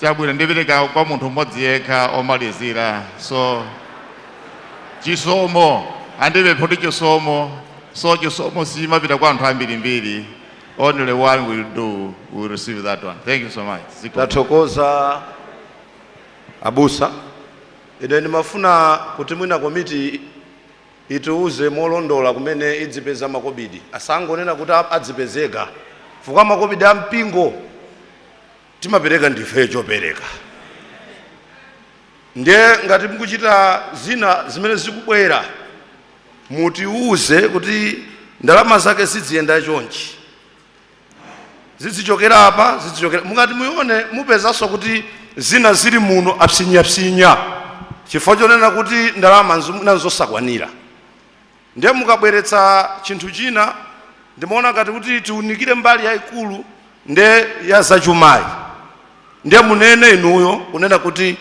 Chabwino, ndipereka kwa munthu mmodzi yekha omalizira. So Chisomo, andipempha kuti Chisomo. So Chisomo simapita kwa anthu ambirimbiri. Only one will do, will receive that one. Thank you so much. Ziko. Tathokoza, abusa. Ine ndimafuna kuti mwina komiti itiuze molondola kumene idzipeza makobidi, asangonena kuti adzipezeka, chifukwa makobidi a mpingo timapereka ndife chopereka. Ndiye ngati mukuchita zina zimene zikubwera, mutiuze kuti ndalama zake ziziyenda chonchi, zizichokera apa, zizichokera. Mukati muione, mupezanso kuti zina zili muno apsinyapsinya chifukwa chonena kuti ndalama nzosakwanira. Ndiye mukabweretsa chinthu china, ndimaona ngati kuti tiunikire mbali yayikulu nde ya zachumayi. Ndiye munene inuyo kunena kuti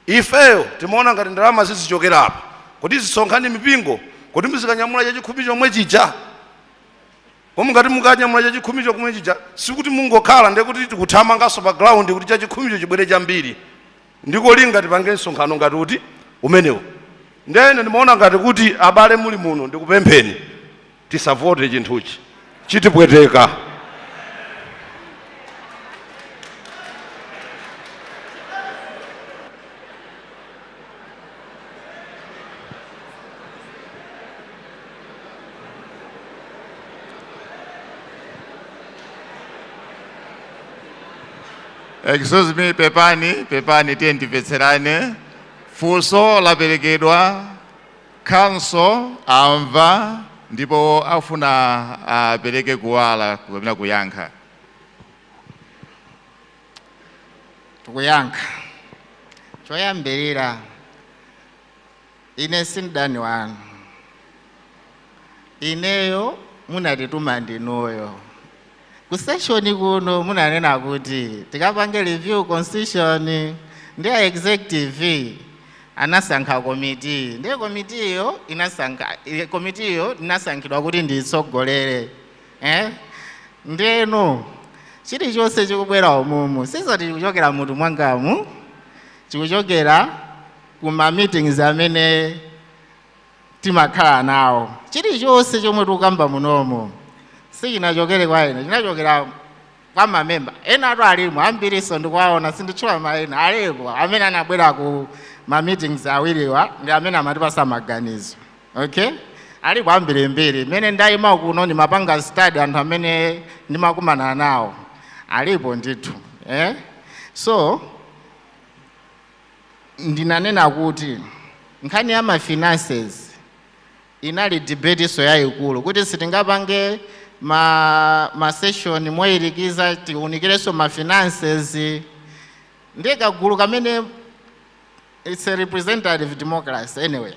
ifeyo timaona ngati ndalama zizichokera apa, kuti zisonkhani mipingo, kuti muzikanyamula chachikhumi chomwe chija. Koma ngati mukanyamula chachikhumi chomwe chija, sikuti mungokhala, ndiye kuti tikuthamanganso pa ground kuti chachikhumicho chibwere chambiri, ndikolinga tipange msonkhano ngati kuti umenewo. Ndiye ine ndimaona ngati kuti abale muli muno, ndikupempheni tisavote chinthuchi, chitipweteka. Excuse me, pepani, pepani, tiye ndimvetserane. Funso laperekedwa, council amva ndipo afuna apereke kuwala kapena kuyankha. Tikuyankha. Choyambirira, ine si mdani wanu. Ineyo munatituma ndinuyo ku session kuno, munanena kuti tikapange review constitution, ndi a executive anasankha komiti, ndiye komitiyo inasankha, komitiyo inasankhidwa kuti ndiyitsogolere, eh? Ndeno chilichonse chikubwera umumu sizoti chikuchokera mutu mwangamu, chikuchokera kuma meetings amene timakhala nawo. Chilichonse chomwe tikukamba munomo sichinachokere kwa ine, chinachokera kwa mamemba ena atu alimo ambiriso, ndikuwaona, sinditchula maina, alipo amene anabwera ku ma meetings awiriwa ndi amene amatipasa maganizo. Okay, alipo ambirimbiri. Mmene ndayima kuno ndimapanga study anthu amene ndimakumana nawo, alipo ndithu, eh? So ndinanena kuti nkhani ya ma finances inali debate so yayikulu, kuti sitingapange ma session moyirikiza, tiunikirenso ma finances. Ndiye kagulu kamene, it's a representative democracy anyway,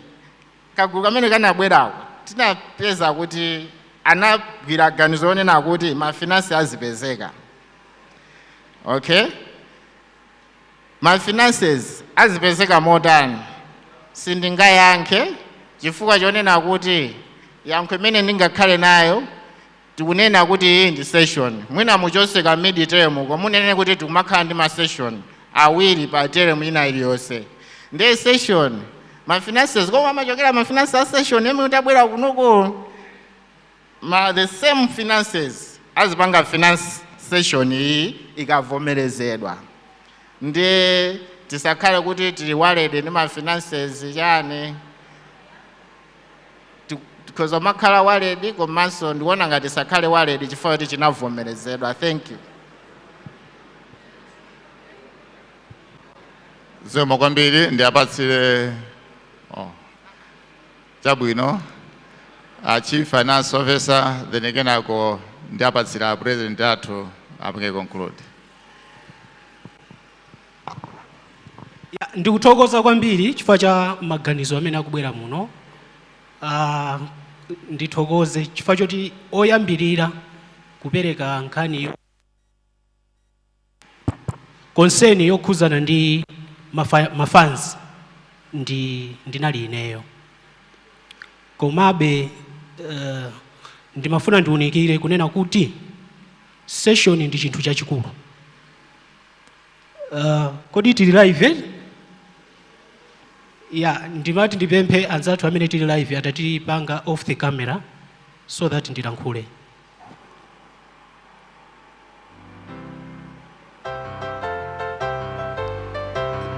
kagulu kamene kanabwerako tinapeza kuti anagwira ganizo lonena kuti ma finance azipezeka. Okay, ma finances azipezeka motani, sindingayankhe chifukwa chonena kuti yankho imene ndingakhale nayo, tikunena kuti iyi ndi session, mwina muchose ka mid term, komunene kuti tikumakhala ndi ma session awiri pa term ina iliyonse. Ndiye session, ma finances komwe amachokera ma finances a session yemwe utabwera kunuku, ma the same finances azipanga finance session iyi ikavomerezedwa. Ndiye tisakhale kuti tili worried ndi ma finances chani, because amakhala worried, komanso ndikuona ngati tisakhale worried chifukwa kuti chinavomerezedwa. Thank you. Zikomo kwambiri. Ndiapatsire, oh, chabwino, a chief finance officer, then kenako ndiapatsira president athu apange conclude. Ya, ndikuthokoza kwambiri chifukwa cha maganizo amene akubwera muno. Ndithokoze chifukwa choti oyambirira kupereka nkhani concern yokhuzana ndi ma funds ndi ndinali ineyo. Komabe ndimafuna ndiunikire kunena kuti session ndi chinthu chachikulu. Kodi tili live, eh? Ya, ndimati ndipemphe anzathu amene tili live atatipanga off the camera so that ndilankhule.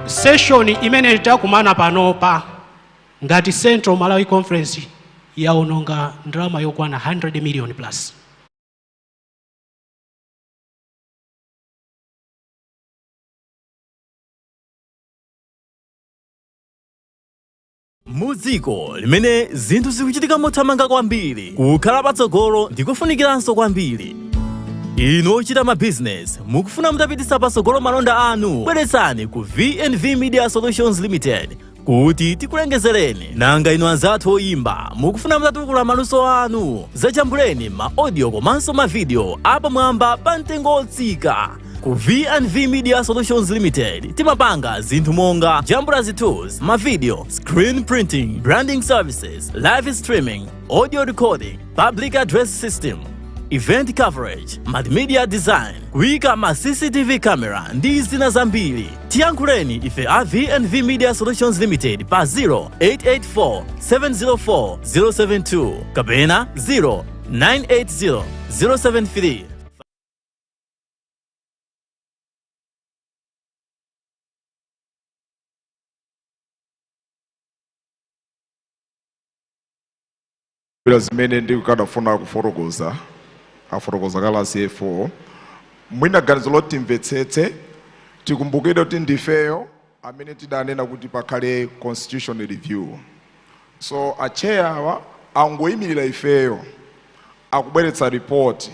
Session imene takumana panopa ngati Central Malawi Conference yaononga ndalama yokwana 100 million plus. Mudziko limene zinthu zikuchitika mothamanga kwambiri, kukhala patsogolo ndikufunikiranso kwambiri. Inu ochita mabizinesi mukufuna mutapititsa patsogolo malonda anu, bweretsani ku VNV Media Solutions Limited kuti tikulengezereni. Nanga inu anzathu oyimba mukufuna mutatukula maluso anu, zajambuleni ma audio komanso ma video apamwamba pa mtengo otsika. Ku V&V Media Solutions Limited timapanga zinthu monga jambula zithunzi, mavideo, screen printing, branding services, live streaming, audio recording, public address system, event coverage, multimedia design, kuyika ma CCTV camera ndi zina zambiri. Tiyankhuleni ife a V&V Media Solutions Limited pa 0884 704 072 kapena 0980 073. Bila zimene ndikukadafuna kufotokoza, afotokoza kalasi A4. Mwina ganizo loti timvetsetse, tikumbukire kuti ndifeyo amene tidanena kuti pakhale constitution review. So a chair awa angoyimirira ifeyo, akubweretsa report.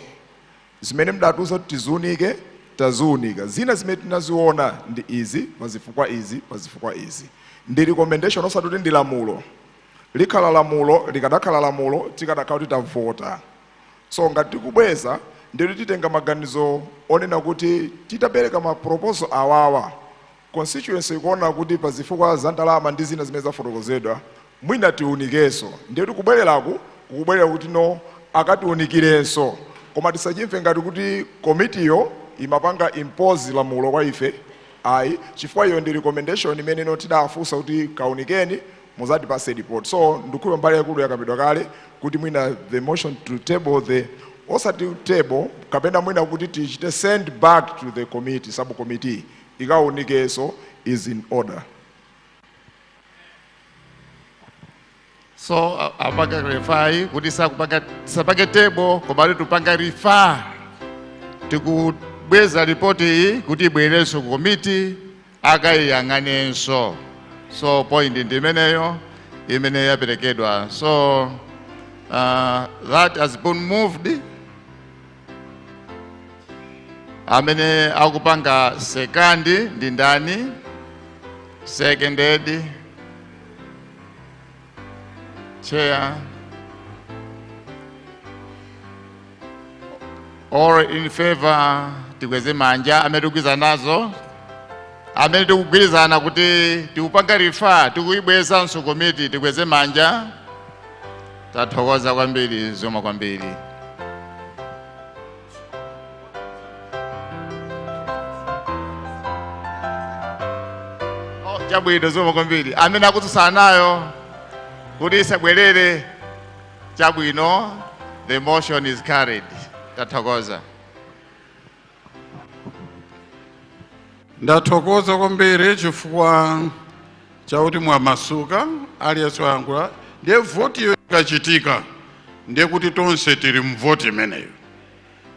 Zimene mdatiuza kuti tiziunike, taziunika. Zina zimene tinaziona ndi izi, pazifukwa izi, pazifukwa izi. Ndi recommendation, osati kuti ndi lamulo. Likhala lamulo, likadakhala lamulo tikadakhala kuti tavota. So ngati tikubweza, ndiri titenga maganizo onena kuti titapereka ma proposal awawa, constituency ikuona kuti pazifukwa za ndalama ndi zina zimene zafotokozedwa, mwina tiunikenso. Ndiye tikubwereraku, kukubwerera kuti no, akatiunikirenso. Koma tisachimve ngati kuti komitiyo imapanga impose lamulo kwa ife, ayi, chifukwa iyo ndi recommendation imene ino tidafunsa kuti kaunikeni, muzatipase report. So ndikhupa mbali yakulu yakambidwa kale kuti mwina the motion to table the, osati table, kapena mwina kuti tichite send back to the committee, subcommittee, ikaunikenso, is in order. So apanga clarify kuti sakupanga, tisapange table, koma kuti tupanga refer, tikubweza ripoti iyi kuti ibwererenso ku komiti akayiyang'anenso. So point ndi imeneyo imene yaperekedwa. So that has been moved. Amene akupanga second ndi ndani? Seconded, chair. All in favor, tikweze manja. Amene tikugwirizana nazo, amene tikugwirizana kuti tikupanga refer, tikuyibwezanso komiti, tikweze manja. Tathokoza kwambiri, zikomo kwambiri. Oh, chabwino, zikomo kwambiri. Amene akutsutsana nayo kuti isabwerere? Chabwino, the motion is carried. Tathokoza. Ndathokoza kwambiri chifukwa chakuti mwamasuka, aliyense wayankhula. Ndiye votiyo ikachitika, ndiye kuti tonse tili mvoti imeneyo.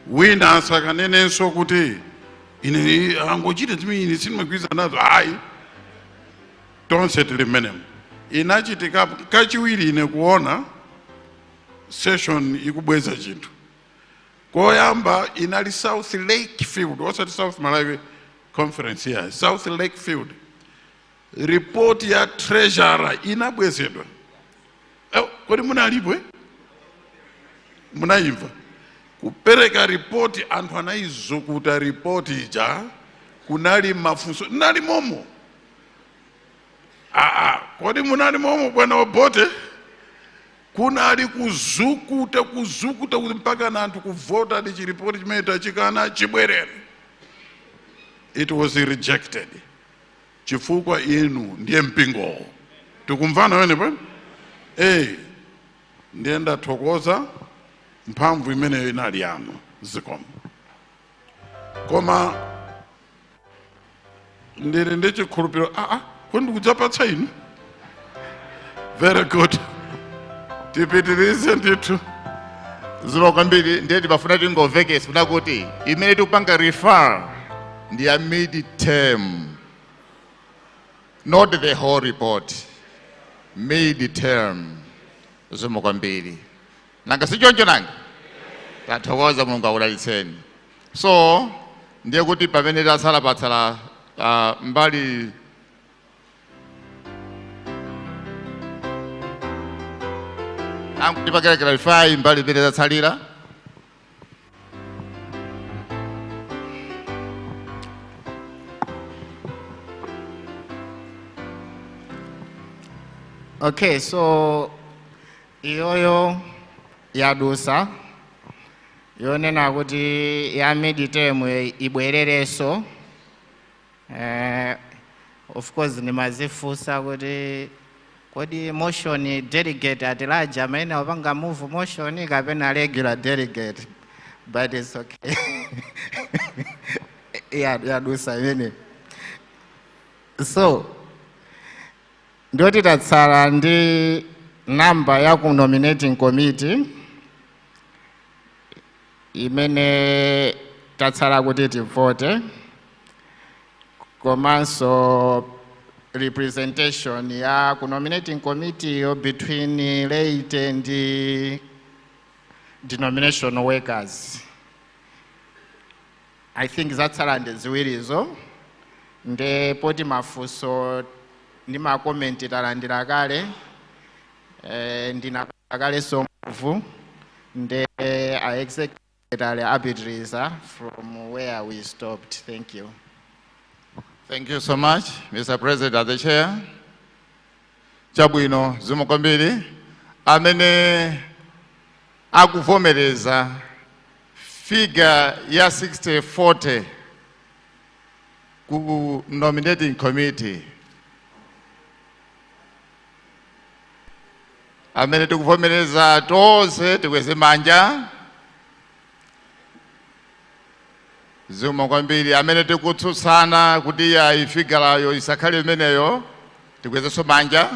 Wina asakanenenso kuti ine angochita zimene ine sindimagwirizana nazo, ayi, tonse tili mmenemo. Inachitika kachiwiri ine kuona session ikubweza chinthu. Koyamba inali South Lake Field, osati South Malawi Conference here, South Lake Field. Report ya treasurer inabwezedwa. Kodi munalipo, eh? Munayimva kupereka ripoti, anthu anayizukuta ripoti ija, kunali mafunso, nali momo. Aa, kodi munali momo, bwana wabote? Kunali kuzukuta, kuzukuta, kuti mpaka na anthu kuvota ndi chiripoti chimene tachikana chibwerere. It was rejected chifukwa inu ndiye mpingowo. Tikumvana wenepo? Ndiye ndathokoza, mphamvu imeneyo inali yanu, zikomo. Koma ndili ndi chikhulupiriro kodi ndikudzapatsa inu. Very good, tipitirize ndithu. Zikomo kwambiri. Ndiye timafuna tingomvekesa kuna kuti imene tikupanga refer ndi ya mid term, not the whole report, mid term. Zikomo kwambiri. Nanga sichoncho? Nanga tathokoza, Mulungu akudalitseni. So ndiye kuti pamene tatsala, patsala mbali angutipakira clarify mbali imene tatsalira. Okay, so iyoyo yadusa, yonena kuti ya midterm ibwerereso. Of course nimazifunsa kuti kodi motion delegate at large amene wapanga move motion kapena regular delegate, but it's okay. Yadusa imene. So ndoti tatsala ndi namba ya ku nominating committee imene tatsala kuti tivote, komanso representation ya ku nominating committee yo between laity ndi denominational workers. I think zatsala ndi ziwirizo. Nde poti mafunso ndi ma comment talandira kale, ndinapanga kale move, nde a executive apitiriza from where we stopped. Thank you. Thank you so much, Mr. President and the chair. Chabwino, zikomo kwambiri. Amene akuvomereza figure ya 60-40 ku nominating committee, amene tikuvomereza tonse tikweze manja. Zikomo kwambiri. Amene tikutsutsana kuti ya figure yo isakhale imeneyo, tikwezenso manja.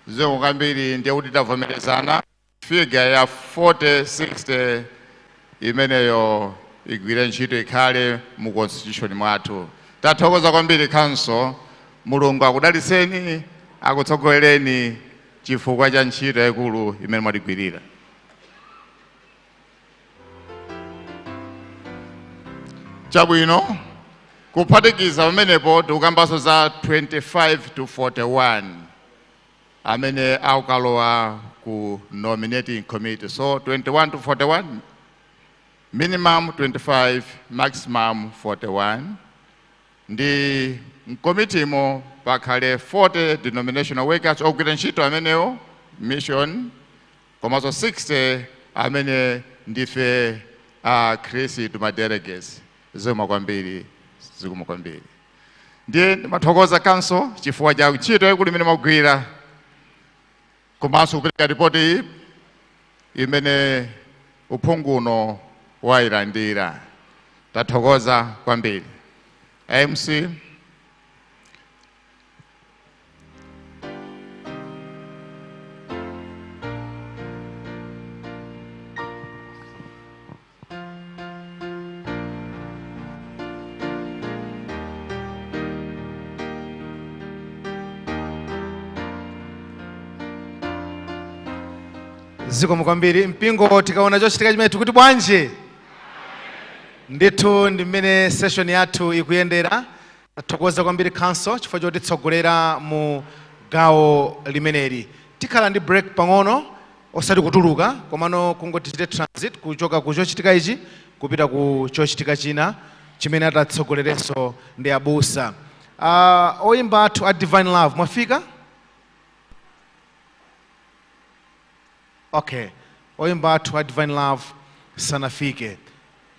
Zikomo kwambiri. Ndiye kuti tavomerezana, figure ya 40-60 imeneyo igwire ntchito, ikhale mu constitution mwathu. Tathokoza kwambiri council. Mulungu akudalitseni, akutsogolereni chifukwa cha ntchito yayikulu imene mwatigwirira. Chabwino, kuphatikiza pamenepo tikukambanso za 25 to 41 amene akukalowa ku nominating committee. So 21 to 41, minimum 25, maximum 41, ndi mkomitimo pakhale 40 denominational workers ogwira ntchito amenewo mission, komanso 60 amene ndife akhristu, ma delegates. Zikomo kwambiri, zikomo kwambiri. Ndiye ndimathokoza council chifukwa cha ntchito yaikulu imene mwagwira, komanso kupereka ripoti iyi imene uphungu uno wayilandira. Tathokoza kwambiri, MC. Zikomo kwambiri, mpingo. Tikaona chochitika chimene, tikuti bwanji? Ndithu ndi mmene session yathu ikuyendera. Tathokoza kwambiri council chifukwa chotitsogolera mu gawo limeneli. Tikhala ndi break pang'ono, osati kutuluka, komano kungoti tichite transit kuchoka ku chochitika ichi kupita ku chochitika china chimene atatsogolerenso ndi abusa. Oyimba athu a Divine Love, mwafika? Okay, oyimba athu a Divine Love sanafike,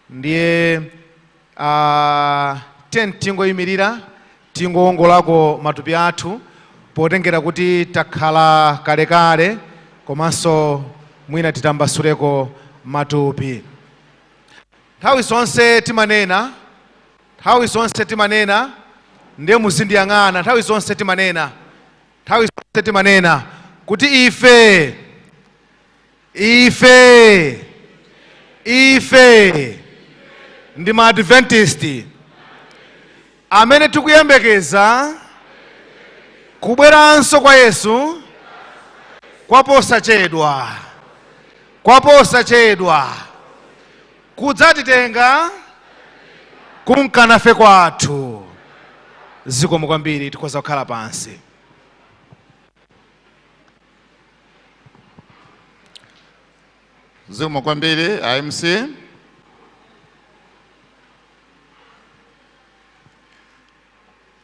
ndiye Tiyeni tingoyimirira, tingowongolako matupi athu potengera kuti takhala kalekale, komanso mwina titambasuleko matupi. Nthawi zonse timanena, nthawi zonse timanena, ndiye muzindiyang'ana, nthawi zonse timanena, nthawi zonse timanena kuti ife, ife, ife ndi ma-Adventist amene tikuyembekeza kubweranso kwa Yesu kwaposachedwa, kwaposachedwa kudzatitenga kunkanafe kwathu. Zikomo kwambiri, tikhoza kukhala pansi. Zikomo kwambiri IMC.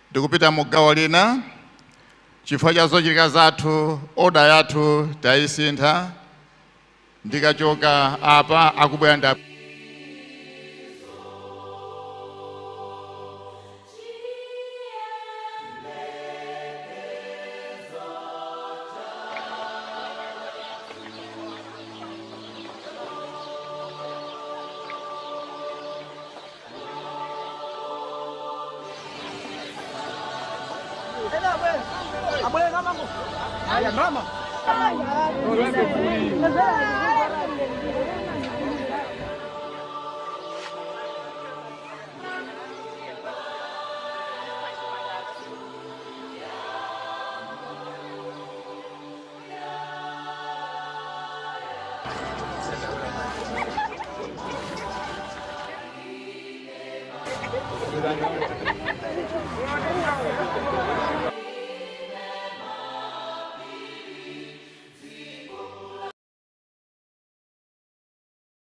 Ndikupita mu gawo lina chifukwa cha zochitika zathu, order yathu tayisintha. Ndikachoka apa akubwera nda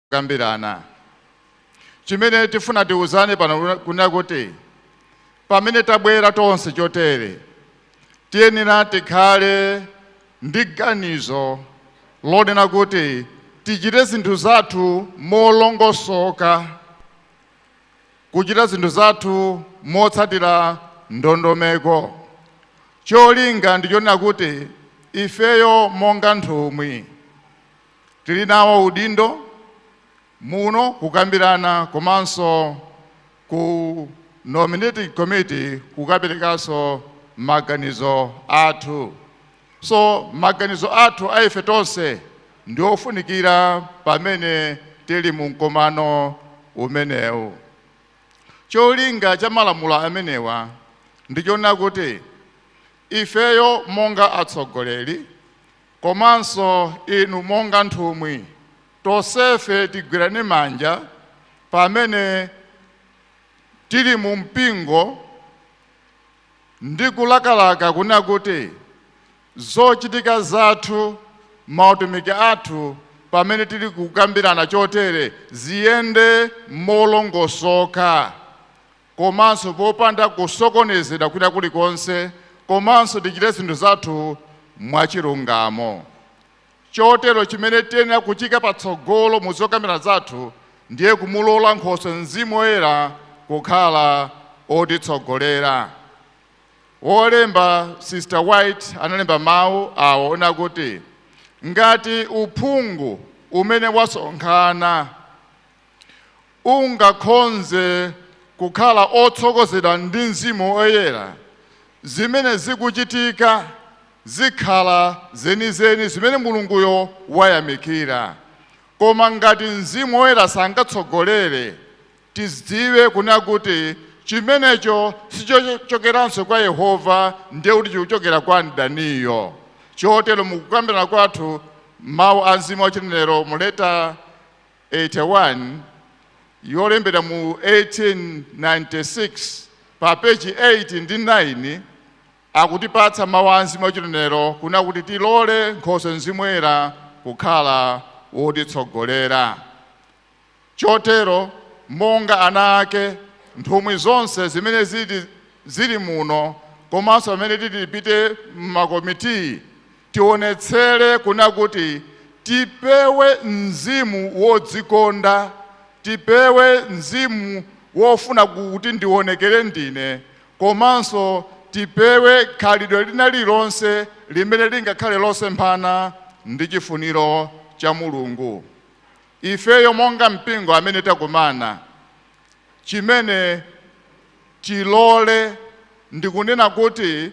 kukambirana. Chimene tifuna tiuzane pano kunena kuti pamene tabwera tonse chotere tiyenera tikhale ndi ganizo lonena kuti tichite zinthu zathu molongosoka, kuchita zinthu zathu motsatira ndondomeko. Cholinga ndi chonena kuti ifeyo monga nthumwi tili nawo udindo muno kukambirana komanso ku nominating committee kukaperekanso maganizo athu. So maganizo athu a ife tonse ndi ofunikira pamene tili mu mkumano umenewu. Cholinga cha malamulo amenewa ndi chonena kuti ifeyo monga atsogoleri komanso inu monga nthumwi tonsefe tigwirane manja pamene tili mu mpingo ndi kulakalaka kunena kuti zochitika zathu, mautumiki athu pamene tili kukambirana chotere ziyende molongosoka, komanso popanda kusokonezedwa kwina kulikonse, komanso tichite zinthu zathu mwachilungamo. Chotero chimene tiyenera kuchika patsogolo mu zokambirana zathu ndiye kumulola Nkhoswe Mzimu Woyera kukhala otitsogolera. Wolemba Sister White analemba mawu awo ona kuti ngati uphungu umene wasonkhana ungakhonze kukhala otsogozedwa ndi Mzimu Woyera, zimene zikuchitika zikhala zenizeni zimene Mulunguyo wayamikira. Koma ngati Mzimu Woyera sangatsogolere, tidziwe kunena kuti chimenecho sichochokeranso kwa Yehova, ndiye kuti chikuchokera kwa mdaniyo. Chotero mukukambirana kwathu mawu a Mzimu wachinenero mu letter 81 yolembedwa mu 1896 pa page 8 ndi 9 akutipatsa mawu a Mzimu wachinenero kunena kuti tilole Nkhoswe Mzimu Woyera kukhala wotitsogolera. Chotero monga ana ake, nthumwi zonse zimene zili muno komanso pamene titipite m'makomiti tionetsere kunena kuti tipewe mzimu wodzikonda, tipewe mzimu wofuna kuti ndionekere ndine, komanso tipewe khalidwe lina lililonse limene lingakhale losemphana ndi chifuniro cha Mulungu. Ifeyo monga mpingo amene takumana, chimene tilole ndikunena kuti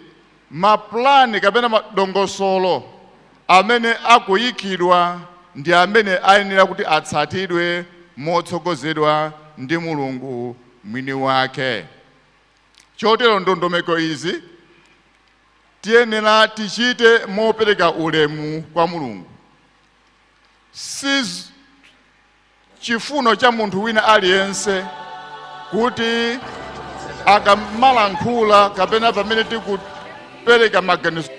maplani kapena madongosolo amene akuyikidwa ndi amene ayenera kuti atsatidwe motsogozedwa ndi Mulungu mwini wake. Chotero ndondomeko izi tiyenera tichite mopereka ulemu kwa Mulungu. Si chifuno cha munthu wina aliyense kuti akamalankhula kapena pamene tikupereka maganizo.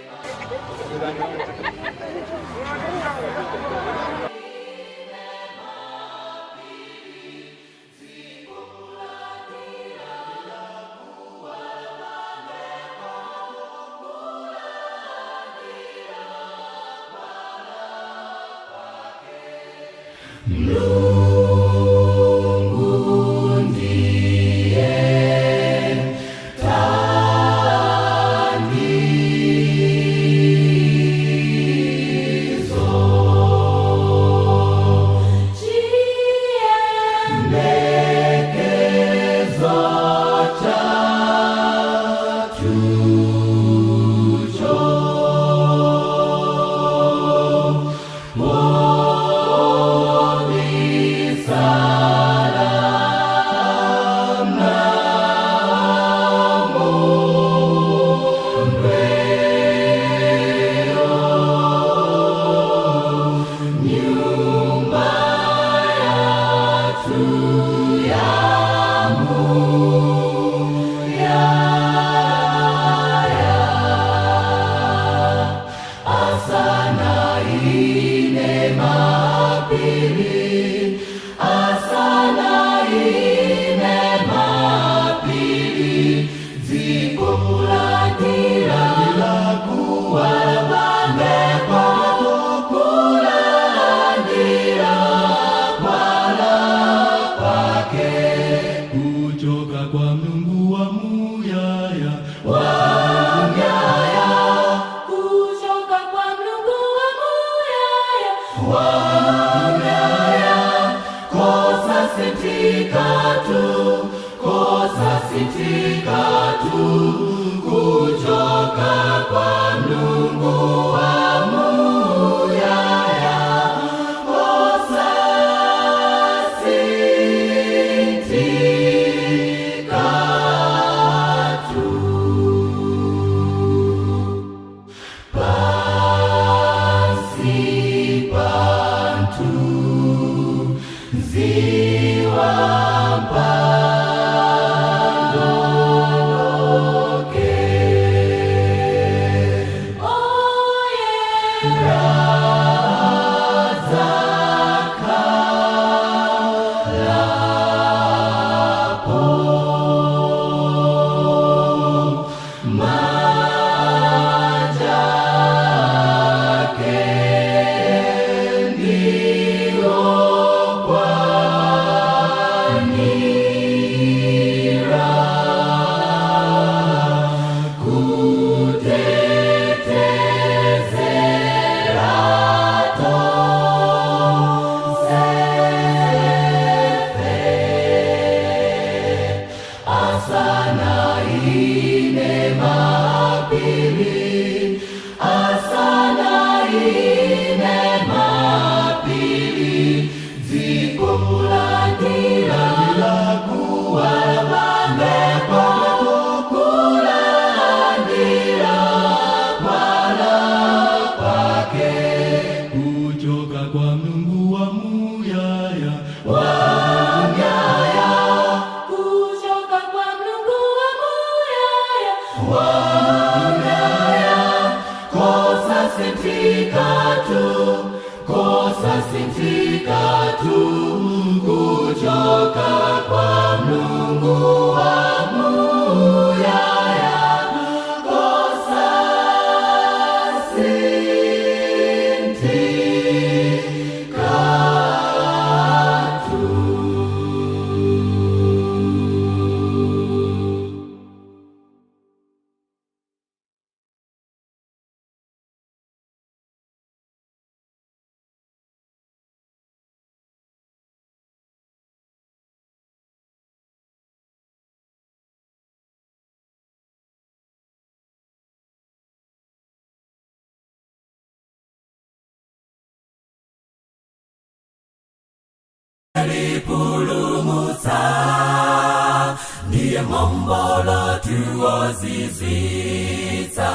Mombolo tuozizwitsa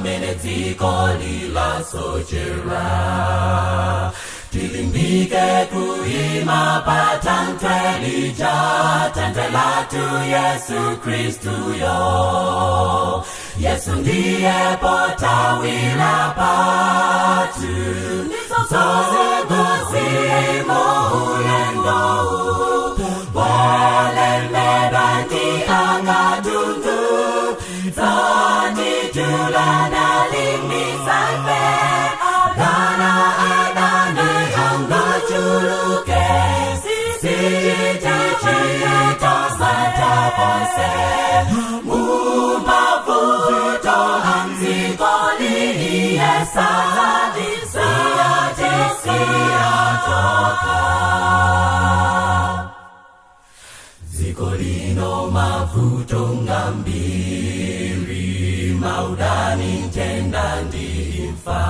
mene dziko lilasochera. Tilimbike kuima patanthwe lija, tanthwe lathu Yesu Kristu yo. Yesu ndiye pothawira pathu, zozegozimo ulendo. Wolemedwa ndi akatundu, dzatitula nalimbitsa ife. Gana adani angachuluke, sitichita mantha konse. Mumavuto amdzikoli iye sadzatisiya tokha. Dziko lino mavuto ngambiri, maudani nthenda ndi imfa,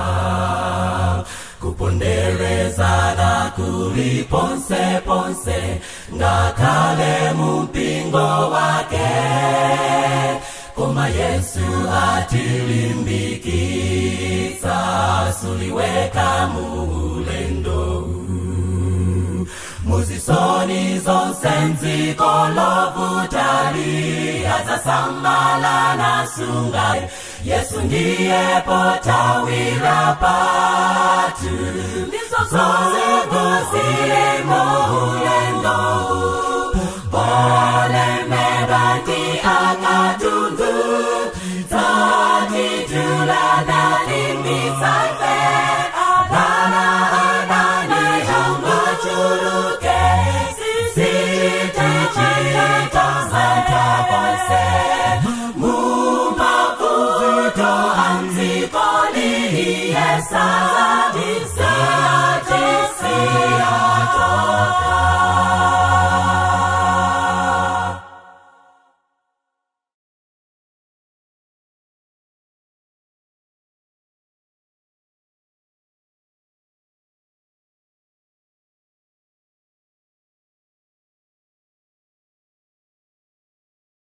kuponderezana kuli ponse ponse, ngakhale mumpingo wake. Koma Yesu atilimbikitsa, suli wekha muulendo. Muzisoni zonse mdziko lovutali, adzasamala nasunga. Yesu ndiye pothawira pathu, zozegozimo ulendo. Wolemedwa ndi akatundu, dzatitula nalimbitsa ife. Gana adani angachuluke, sitichita mantha konse. Mumavuto amdzikoli iye sadzatisiya tokha.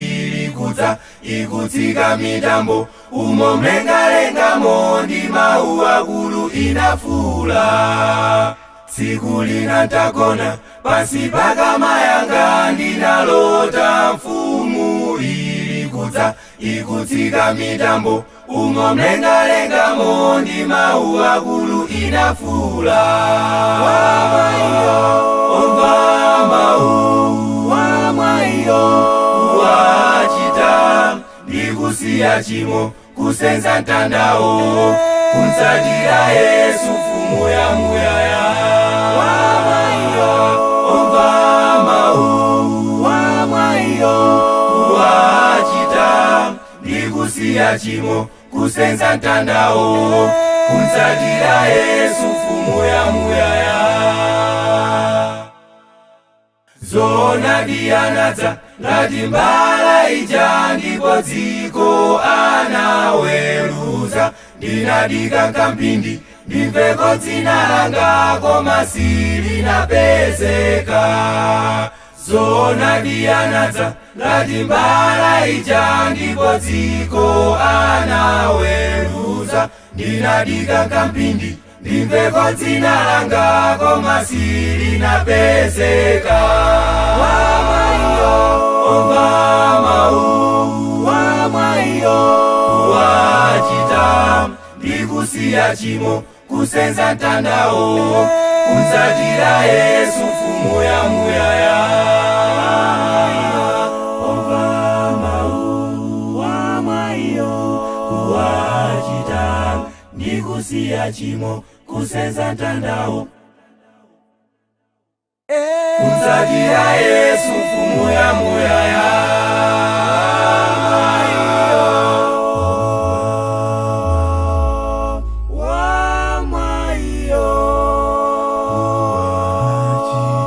Ikudza, ikutsika mitambo umo mlengalengamo, ndi mawu akulu inafuula. Tsiku lina ntagona pansi pakamayanga, ndinalota mfumu ili kudza, ikutsika mitambo umo mlengalengamo, ndi mawu akulu inafuula. Wamwaiyo omva mawu, wamwaiyo wachita ndikusiya chimo, kusenza mtandawo, kumtsatira Yesu mfumu ya muyaya. Wamwaiyo omva mawu, wamwaiyo wachita ndikusiya chimo, kusenza mtandawo, kumtsatira Yesu mfumu ya muyaya. Zoonadi anadza ngati mbala ija, ndipo dziko anaweruza. Ndinadika nkamphindi ndimveko dzina langa, koma silinapezeka. Zoonadi anadza ngati mbala ija, ndipo dziko anaweruza. Ndinadika nkamphindi ndimveko dzina langa, koma silinapezeka. Wamwaiyo omva mawu, wamwaiyo wachita ndikusiya chimo, kusenza mtandawo, kumtsatira Yesu mfumu ya muyaya. Omva mawu, wamwaiyo wachita ndikusiya chimo, kusenza mtandawo, kumtsatira Yesu mfumu ya muyaya. Wamwaiyo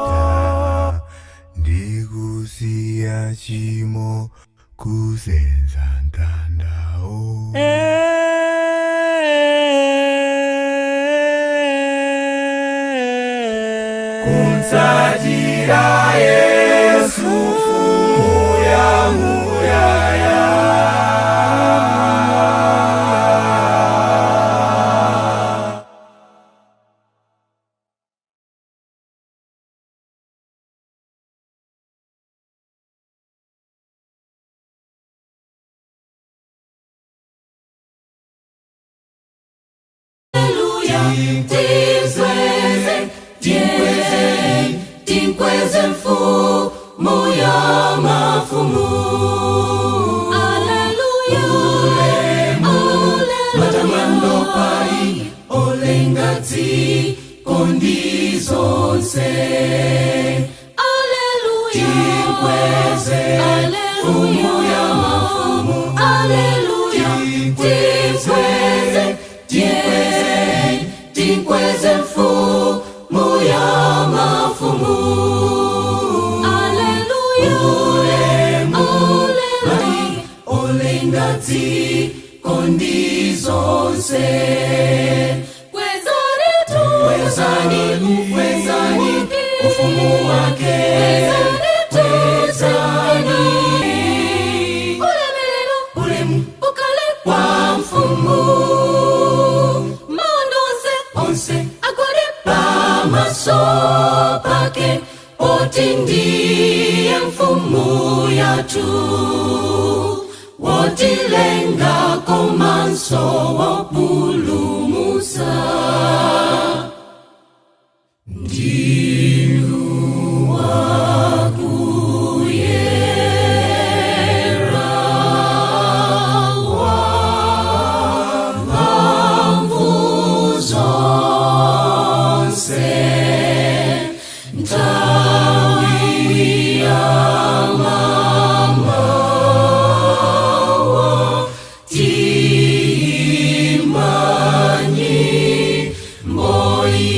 wachita ndikusiya chimo, kusenza mtandawo, kumtsatira Yesu mfumu ya muyaya. Tinkweze, tinkweze, tinkweze mfumu ya mafumu. Aleluya, ulemu, matamando pai, olenga dziko ndi zonse. Aleluya, tinkweze, mfumu ya mafumu. Aleluya, tinkweze, tinkweze, tinkweze mfumu ya mafumu. Aleluya, ulemu, olenga dziko ndi zonse. Kwezani, kwezani, ufumu wake. Kwezani, ulemelelo, ulemu, ukale kwa mfumu. Maondo onse, onse, agwade pamaso pake, oti ndiye mfumu yathu. Wotilenga komanso wopulumutsa. Ndinu wakuyera wamphamvu zonse, nthawi ya mamawa tiimba nyimbo iyi.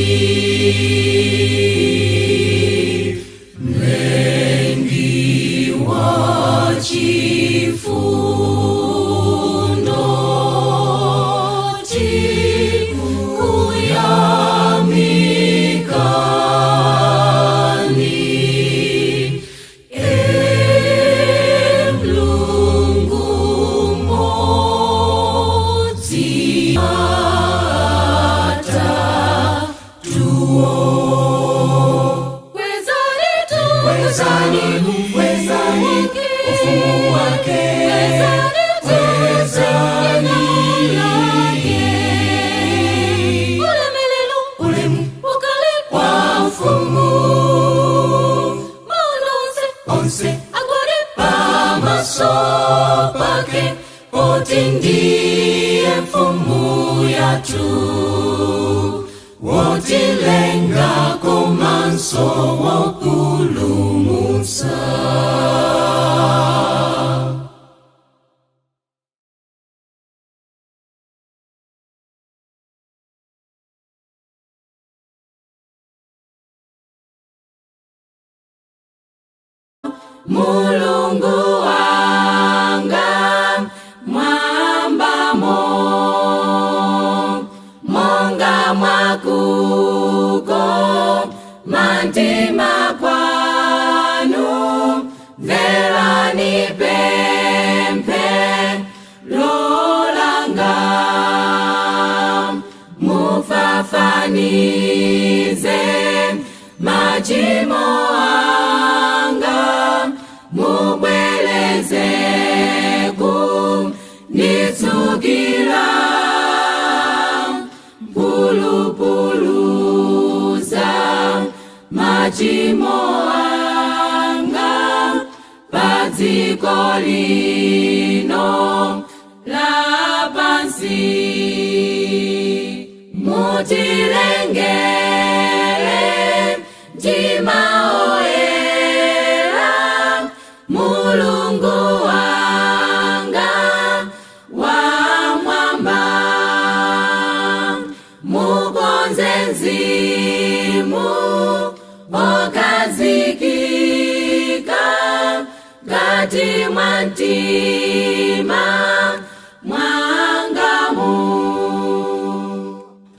Mlengi wa chifundo, tikuyamikani. E Mulungu mmodzi atatuwo. Kwezani, kwezani, ufumu wake. Kwezani, ulemelelo, ulemu, ukale kwa mfumu. Maono onse, onse, agwade pamaso pake, poti ndiye mfumu yathu. Wotilenga komanso wopulumutsa. Mulungu wanga mwambamo, monga mwakuko mantima kwanu, mverani pemphero langa, mufafanize machimo anga, mubwereze kunitsukira pulupuluza machimo anga padziko lino lapansi. Mutilengere mtima oyera, Mulungu wanga wa mwamba, mukonze mzimu okazikika ngati mwa mtima mwangamu,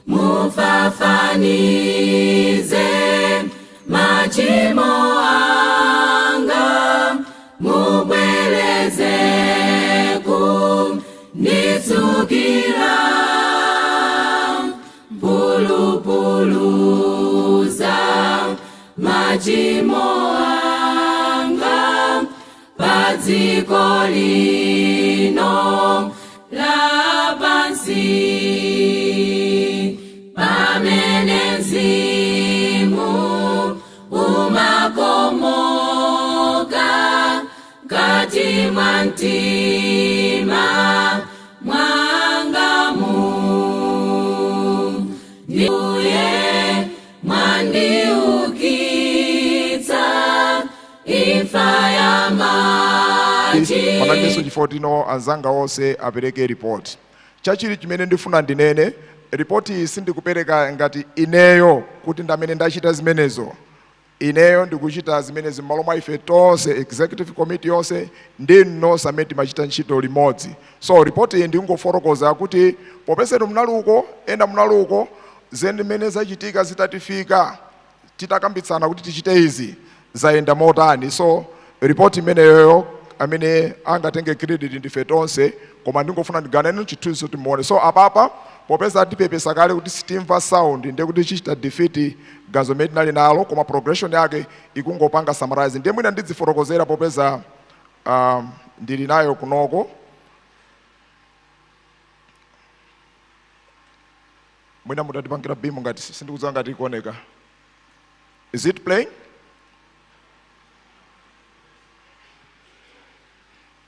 mufafanize machimo anga, mubwereze kunitsukira pulupuluza machimo anga padziko lino lapansi. Mwa mtima mwangamu ndiuye mwandiukitsa imfa ya maji. Panalibenso chifukwa tino anzanga onse apereke ripoti. Chachili chimene ndifuna ndinene, ripoti iyi sindikupereka ngati ineyo kuti ndamene ndachita zimenezo. Ineyo ndikuchita zimenezi m'malo mwa ife tonse, executive committee yonse ndi nonse amene timachita ntchito limodzi. So ripoti iyi ndingofotokoza kuti popezatu munaluko, ena munaluko, zimene zachitika zitatifika, titakambitsana kuti tichite izi, zayenda motani. So ripoti imeneyoyo, amene angatenge credit ndife tonse, koma ndingofuna ndiganene chithunzi kuti muone. So apapa, popeza tipepesa kale kuti sitimva sound, ndiye kuti chichita defeat ganizo limene tinali nalo, koma progression yake ikungopanga summarize. Ndiye mwina ndidzifotokozera popeza ndili nayo kunoko. Mwina mutatipangira beam ngati sindikudziwa ngati ikuoneka. Is it playing?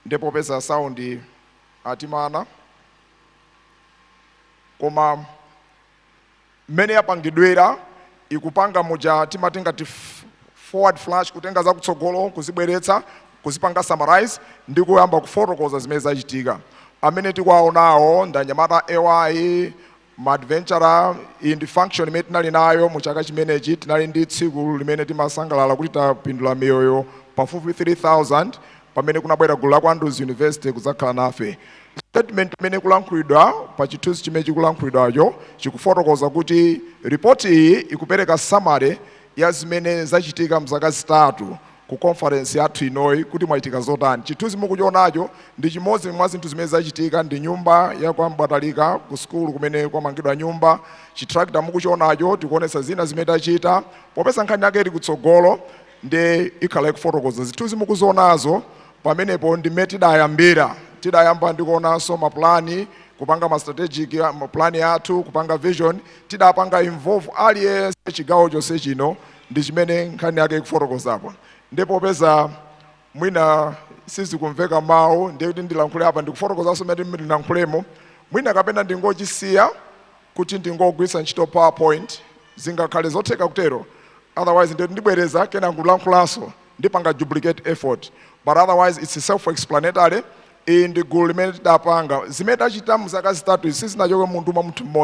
Ndipo popeza sound atimana, koma mmene yapangidwera ikupanga muja timati ngati forward flash, kutenga zakutsogolo kuzibweretsa, kuzipanga summarize ndi kuyamba kufotokoza zimene zachitika. Amene tikuwaonawo ndanyamata ay ma adventurer. Iyi ndi function imene tinali nayo mu chaka chimenechi. Tinali ndi tsiku limene timasangalala kuti tapindula miyoyo pafupi 3000, pamene kunabwera gulu la ku Andrews University kudzakhala nafe. Statement imene kulankhulidwa pa chithunzi chimene chikulankhulidwacho chikufotokoza kuti ripoti iyi ikupereka summary ya zimene zachitika mzaka 3 ku conference yathu inoyi, kuti mwachitika zotani. Chithunzi mukuchionacho ndi chimodzi mwa zinthu zimene zachitika, ndi nyumba ya kwa Mbwatalika ku sukulu kumene kwamangidwa nyumba. Chi tractor mukuchionacho tikuonetsa zina zimene tachita. Popeza nkhani yake ili kutsogolo, ndi ikhala ikufotokoza zithunzi mukuzionazo pamenepo ndi mmene tidayambira. Tidayamba ndikuonanso mapulani, kupanga ma strategic mapulani athu, kupanga vision. Tidapanga involve aliyense chigawo chonse chino, ndi chimene nkhani yake ikufotokozapo. Ndipo popeza mwina sizikumveka mawu, ndiye kuti ndilankhule apa ndikufotokozanso mmene ndilankhulemo. Mwina kapena ndingochisiya kuti ndingogwiritsa ntchito PowerPoint, zingakhale zotheka kutero. Otherwise ndiye ndibwereza kena ndikulankhulanso, ndipanga duplicate effort, but otherwise it's self explanatory. Iyi ndi gulu limene tidapanga. Zimene tachita mzaka 3 izi sizinachoke munthu mwa munthu mmodzi.